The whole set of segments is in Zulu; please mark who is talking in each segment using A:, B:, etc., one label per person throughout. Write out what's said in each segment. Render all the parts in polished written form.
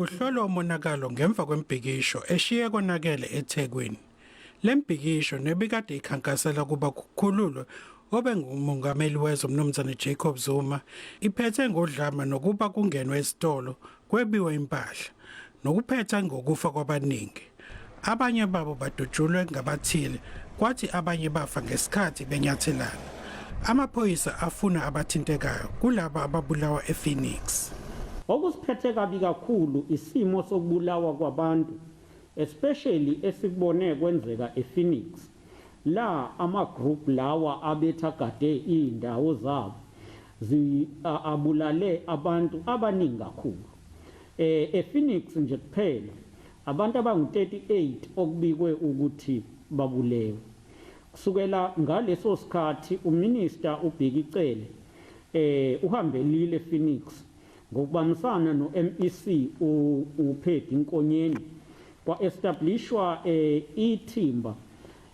A: Kuhlolwa umonakalo ngemva kwembhikisho eshiye konakele eThekwini. Le mbhikisho nebikade ikhankasela ukuba kukhululwe obengumongameli wezwe uMnumzane Jacob Zuma iphethe ngodlama nokuba kungenwe esitolo kwebiwe impahla nokuphetha ngokufa kwabaningi. Abanye babo badutshulwe ngabathile kwathi abanye bafa ngesikhathi benyathelana. Amaphoyisa afuna abathintekayo kulaba ababulawa ePhoenix.
B: Okusiphethe kabi kakhulu isimo sokubulawa kwabantu especially esikubone kwenzeka ePhoenix la ama group lawa abethi agade izindawo zabo zi abulale abantu abaningi kakhulu eh ePhoenix nje kuphela Abantu abangu-38 okubikwe ukuthi babulewe. Kusukela ngaleso sikhathi uMinister uBheki Cele eh uhambelile ePhoenix ngokubambisana no-MEC uPeggy Nkonyeni kwa-establishwa eh ithimba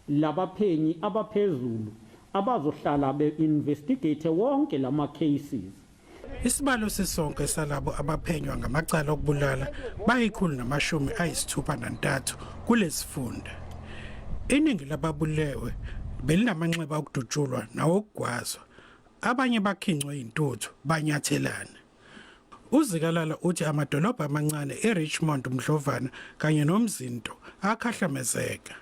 B: labaphenyi abaphezulu abazohlala be-investigate wonke lama cases.
A: Isibalo sisonke salabo abaphenywa ngamacala okubulala bayikhulu namashumi ayisithupha nantathu kulesifunda. Iningi lababulewe belinamanxeba okudutshulwa nawokugwazwa. Abanye bakhincwe intuthu banyathelana. UZikalala uthi amadolobha amancane eRichmond, Mdlovana kanye noMzinto akhahlamezeka.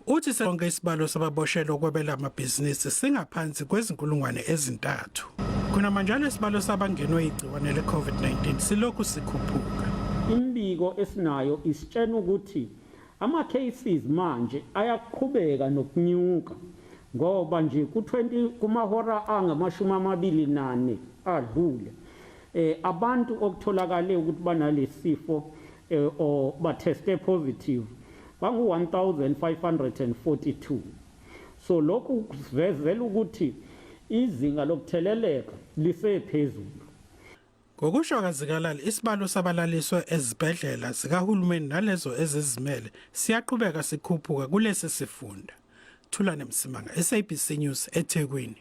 A: Uthi sonke isibalo sababoshelwe ukwebela amabhizinisi singaphansi kwezinkulungwane ezintathu. Khonamanjalo isibalo sabangenwe igciwane le-COVID-19 silokhu sikhuphuka.
B: Imibiko esinayo isitshena ukuthi ama-cases manje ayaqhubeka nokunyuka ngoba nje ku-20 kumahora angamashumi 24 adlule abantu okutholakale ukuthi banalesifo or ba-teste positive bangu-1542. So lokhu kusivezela ukuthi izinga lokutheleleka lisephezulu.
A: Ngokusho kaZikalala, isibalo sabalaliswe ezibhedlela zikahulumeni nalezo ezizimele siyaqhubeka sikhuphuka kulesi sifunda. Thulane Msimanga, SABC News, eThekwini.